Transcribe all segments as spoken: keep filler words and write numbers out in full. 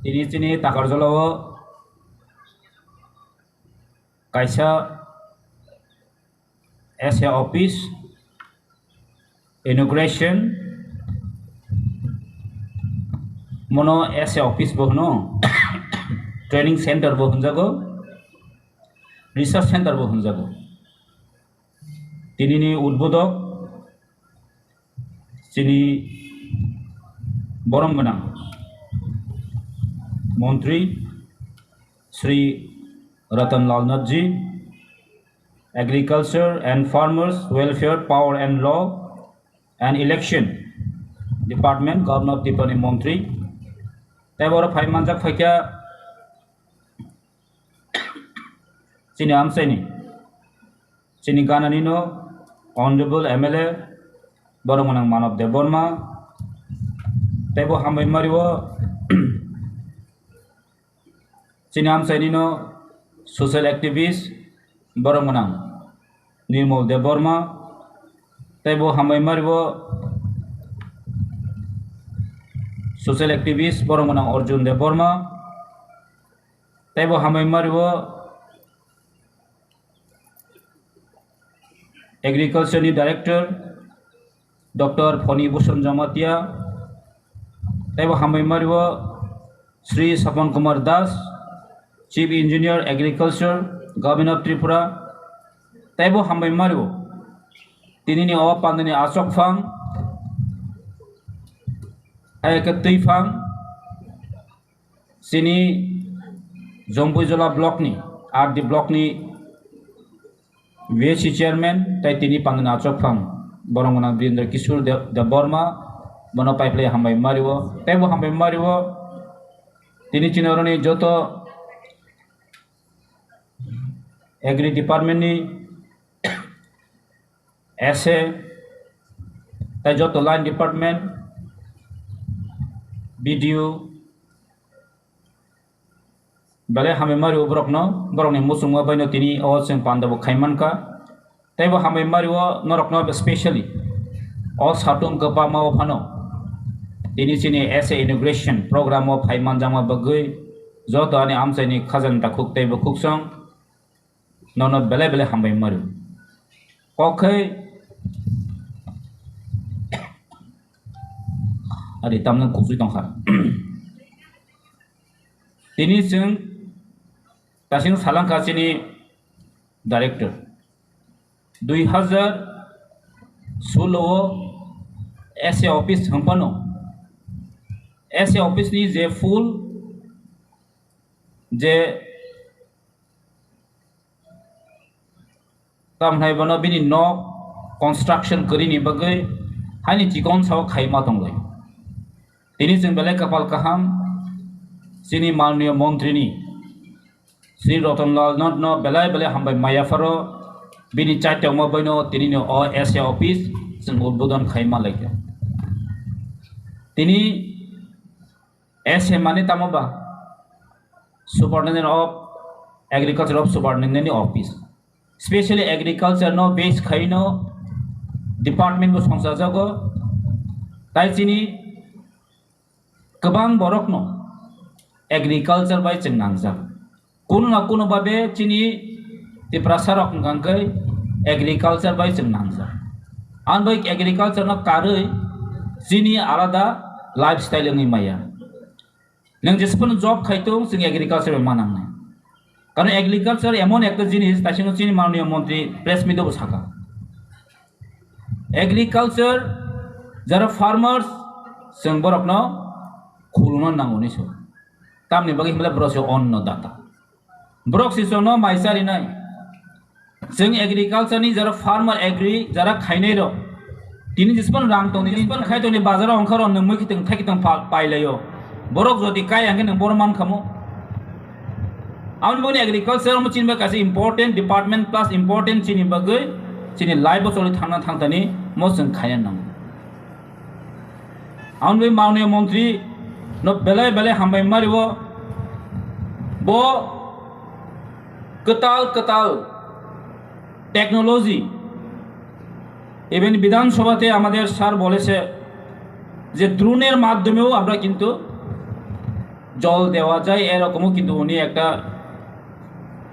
Tini chini Takarjala o kaisa S A office inauguration, mono S A office bo hwno, training center bo hwnjago, research center bo hwnjago. Tinini udbodok chini borom gwnang montri Shri Ratan Lal Nath ji, Agriculture and Farmers Welfare, Power and Law and Election Department, Government of Tripura ni montri. Tei boro phai manjak phaikha chini amchaini, chini ganani no Honorable M L A borok gwnang Manav Debbarma, tei bo hambai mario chini amchaini no social activist borok gwnang Nirmal Debbarma, tei bo hambai mario social activist borok gwnang Arjun Debbarma, tei bo hambai mario Agriculture ni Director Doctor Phoni Bhushan Jamatia, tei bo hambai mario Shri Sapan Kumar Das, Chief Engineer Agriculture, Government of Tripura, tei bo hambai mario tinini o pandani achok phang, hai khe twi phang, chini Jompuijola block ni, R D block ni V A C chairman, tei tini pandani achok phang, borok gwnang Birendra Kishore De-, Debbarma, bono paiplai hambai mario, tei bo hambai mario, tini chini oroni joto agri department ni S A, tei joto line department, B D O, belai hambai mario borokno, borokni muchungma baino tini o chwng panda bo khai mankha. Tei bo hambai mario norokno specially o satung kwbangma o phano tini chini S A inauguration program o phai manjakma bagwi joto ani amchaini khajani takhuk tei bukhuksong nono belai belai hambai mario. Kok khai ari tamno kuksui tongkha. Tini chwng tasing salangkha chini director. Dui hazar solo o S A office hwnphano, S A office ni je full je tamhnai bono bini nok construction kwrwini bagwi haini chikon sao khaima tonglai. Tini chwng belai kapal kaham chini manniya montri ni Shri Ratan Lal Nath no belai belai hambai maya pharo bini chaitokma baino tini ni o S A office chwng udbodon khaima laikha. Tini S A mane tamo ba? Superintendent of Agriculture of Superintendent ni office. Specially agriculture no base khai no department bo songchajago. Tai chini kwbang borok no agriculture bai chwng nangjak. Kuno na kuno babe chini Tiprasa rok hwnkha khe agriculture bai chwng nangjak. Ang bai agriculture no karwi chini alada lifestyle wngwi maya. Nwng jesa phano job khai tong, chwng agriculture bai ma nangnai. Karon agriculture emon ekta jinis, taisingno chini mananiya montri press meet o bo saka. Agriculture jara farmers, chwng borokno khulumna nango hinwi sa. Tamni bagwi himle borok se onno data. Borok se chwngno mai charinai. Chwng agriculture ni jara farmer agri jara khainai rok. Tini jispan rang tongni, jispan khai tongni bazar o ongkhar o nwng mui khitwng thai khitwng pa-, pailaio. Borok jodi kai hangkhe nwng borok man khamo. Aboni bagwi agriculture omo chini bagwi kaisa important department plus important chini bagwi chini life o choli thangna thangtani mo chwng khaina nango. Aboni bagwi mananiya montri no belai belai hambai mario. Bo kwtal kwtal technology, even বিধানসভাতে আমাদের স্যার বলেছে যে ড্রোনের মাধ্যমেও আমরা কিন্তু জল দেওয়া যায়, এরকমও কিন্তু উনি একটা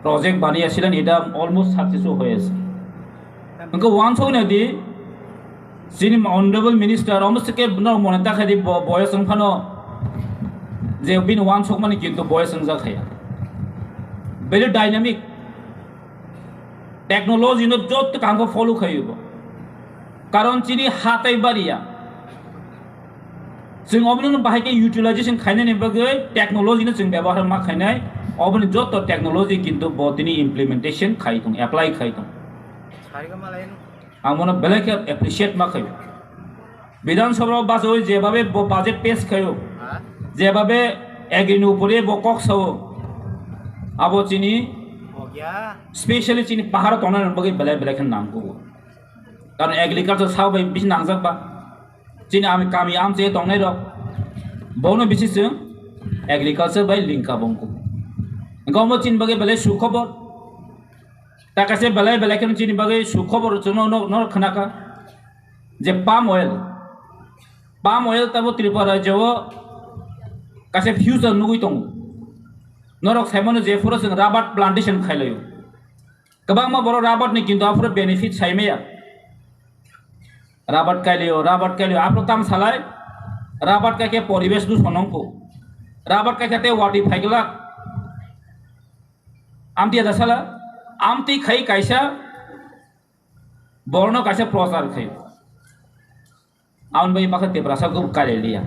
প্রজেক্ট বানিয়েছিলেন, এটা অলমোস্ট সাকসেসও হয়েছে। কিন্তু ওয়ান সৌনে দি যিনি অনারেবল মিনিস্টার অমস্তিকে মনে দেখা দি বয়স ওখানো যে বিন ওয়ান সৌমানি কিন্তু বয়স ওজা খাইয়া ভেরি ডাইনামিক টেকনোলজি নো যত কাঙ্গো ফলো খাইব। কারণ চিনি হাতাই বাড়িয়া, chwng obono bahai khe utilization khainani bagwi technology no chwng byabohar ma khainai, oboni joto technology kintu bo tini implementation khai tong, apply khai tong. Ang bono belai khe appreciate ma khaio. Bidhan Sabha o bachawi jebabe bo budget pass khaio, jebabe agri ni upore bo kok sao, abo chini specially chini paharo tongnani bagwi belai belai khe nangkukgo. Karon agriculture sao bai bisi nangjak ba. Chini ami kami amche tongnai rok bono bisi chwng agriculture bai link ka bongku. Gomo chini bagwi belai sukhobor. Ta kaisa belai belai kheno chini bagwi sukhobor chwngno no, no khnaka je palm oil. Palm oil tabo Tripura rajyo o kaisa future nugwi tongo. Norok saimano je phuru chwng rubber plantation khailaio. Kwbangma borok rubber ni kintu aphuru benefit saimaya. Rubber kailio, rubber kailio, aphuru tam salai, rubber kai khe poribesh dushan wngkho. Rubber kai khe tei watwi phaiglak. Amtwi ada sala, amtwi khai kaisa borno kaisa prochar khai. Aun bai bakha Tiprasa kub kare liya.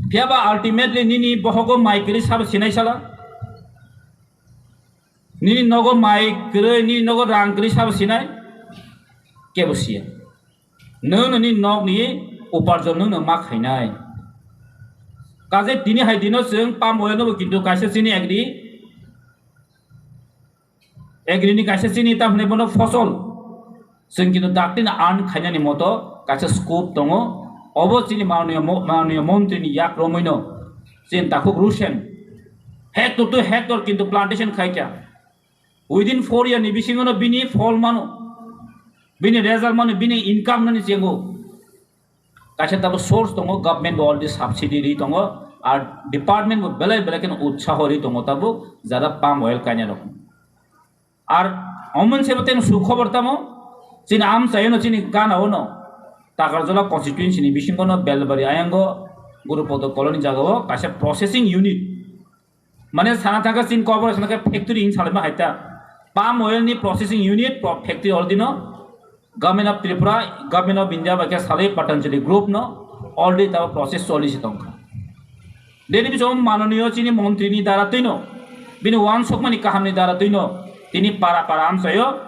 Phiya ba ultimately nini bohogo mai kwrwi sabo sinai sala. Nini nogo mai kwrwi, nini nogo rang kwrwi sabo sinai. Kebo siya. Nwng nini nokni uparjon nwng no ma khainai. Kaje tini hai dino chwng palm oil no bo kintu kaisa chini agri Agri ni kaisa chini tamni bono fosol. Chwng kintu dakti na earn khainani moto kaisa scope tongo. Obo chini mananiya mo-, mananiya montri ni yak romwi no chini takhuk Rusen hector to hector kintu plantation khai kha. Within four year ni bisingo no bini phol mano, bini result mano, bini income nani chengo. Kaisa tabuk source tongo, government bo already subsidy ri tongo, ar department bo belai belai kheno utsaho ri tongo tabuk jara palm oil kainai rok. Ar omo se boteng sukhobor tamo, chini amchaino chini gana ono, Takarjala constituency ni bisingo no Belbari ayango Gurupodo colony jagao kaisa processing unit. Mane sana thangkha chini corporation khe factory hin salai ma hai ta. Palm oil ni processing unit pro-, factory already no Government of Tripura, Government of India bai khe salai Patanjali group no already ta process choli se tongkha. Deni bichong mananiyo chini montri ni dara twino, bini wansukmani kaham ni dara twino, tini para para amchaio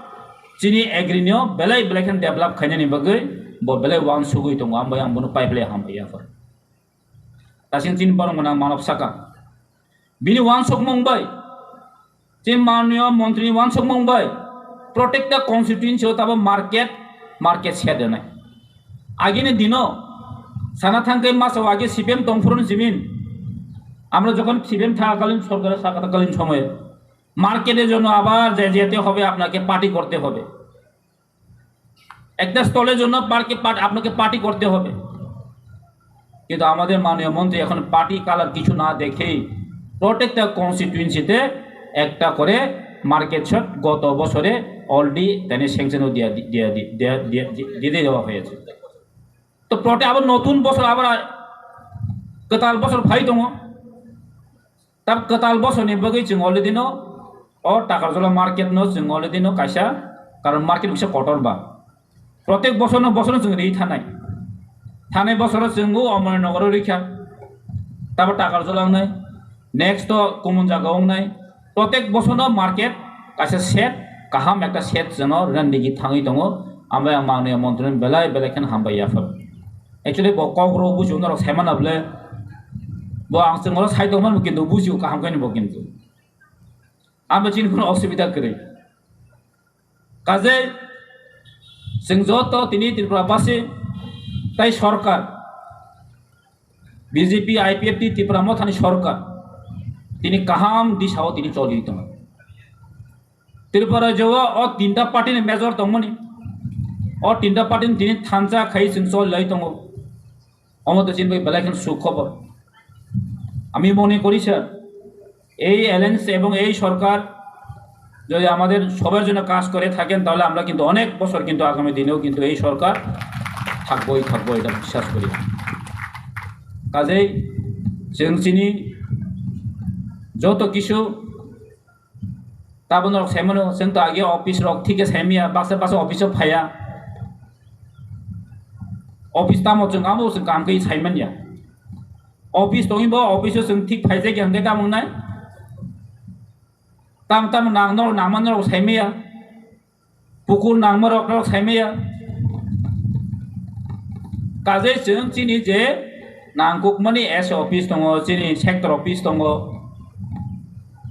chini agri no belai belai khe develop khainani bagwi bo belai wansugwi tongo, ambai ang bono pipeline hambai ya. Tasing chini borok mwnang manok saka. Bini wansukmung bai, chini mananiyo montri ni wansukmung bai, protekta constituency o tabo market, market shed rwnai. Agini dino sana thangkhe masa o age C P M tongphuru ni jimin. Amra jokhon C P M thakakalin sorkar, thakakalin somoy market e jonno abar je jete hobe, apnake party korte hobe. একটা স্টলের জন্য পার্কে পার্ট-, আপনাকে পার্টি করতে হবে। কিন্তু আমাদের মাননীয় মন্ত্রী এখন পার্টি কালার কিছু না দেখেই প্রত্যেকটা কনস্টিটুয়েন্সিতে একটা করে মার্কেট শেড গত বছরে অলরেডি তানে স্যাংশনও দিয়া দি-, দিয়া দি-, দিয়া, দিয়া, দি-, দিয়ে দেওয়া হয়েছে। তো প্লটে আবার নতুন বছর আবার আ-, কাতাল বছর ফাই দমো। Tab kwtal bosorni bagwi chwng already no o Takarjala market no chwng already no kaisa, karon market kisa kotor ba. Protek bosorno bosorno chwng ri thanai. Thanai bosoro chwng o Omornogoro rikha. Tabo Takarjala wngnai. Next to kumun jaga wngnai. Protek bosorno market kaisa set kaham ekta set chwngno randigi thangwi tongo. Ambai ang manwi montri belai belai khen hambai yaphar. Actually bo kok ro bujo norok saimana bole. Bo ang chwng oro sai tongmani bo kintu bujio kaham khe bo kintu. Amo chini kono osubida kwrwi. Kaje chwng joto tini Tripura basi tai sorkar B J P I P F T Tripura mothani sorkar tini kaham disao tini choli tongo. Tripura rajyo o tinta party ni major tongmani. O tinta party ni tini thansa khai chwng choli lai tongo. Omo to chini bai belai khen suk khobor. Ami mone kori sir, এই অ্যালায়েন্স এবং এই সরকার যদি আমাদের সবার জন্য কাজ করে থাকেন, তাহলে আমরা কিন্তু অনেক বছর কিন্তু আগামী দিনেও কিন্তু এই সরকার থাকবোই থাকবো, এটা বিশ্বাস করি। কাজেই chwng chini joto kisu tabuk norok saimano, chwng to age office rok thik khe saimaya, baksa baksa office o phaiya. Office tamo chwng amo chwng kam khe saimanya. Office tongwi bo office o chwng thik phaijak ya hwnkhe tamo wngnai? Tam tam nang norok nangma norok saimaya. Pukur nangma rok norok saimaya. Kajai chwng chini je nangkukmani S A office tongo, chini sector office tongo.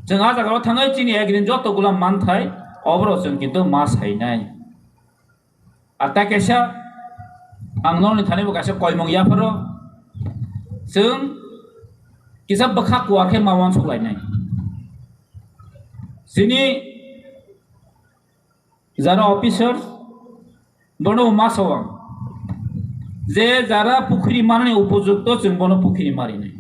Chwng a jaga o thangwi chini agri ni joto gulam manthai, oborok chwng kintu ma sainai. Ar tai kaisa ang nokni thani bo kaisa koimung yapharo chwng kisa bwkha kuar khe ma uansuk lainai. Chini jara officer bono ma sao ang je jara pukhiri manani upojukto chwng bono pukhiri marinai.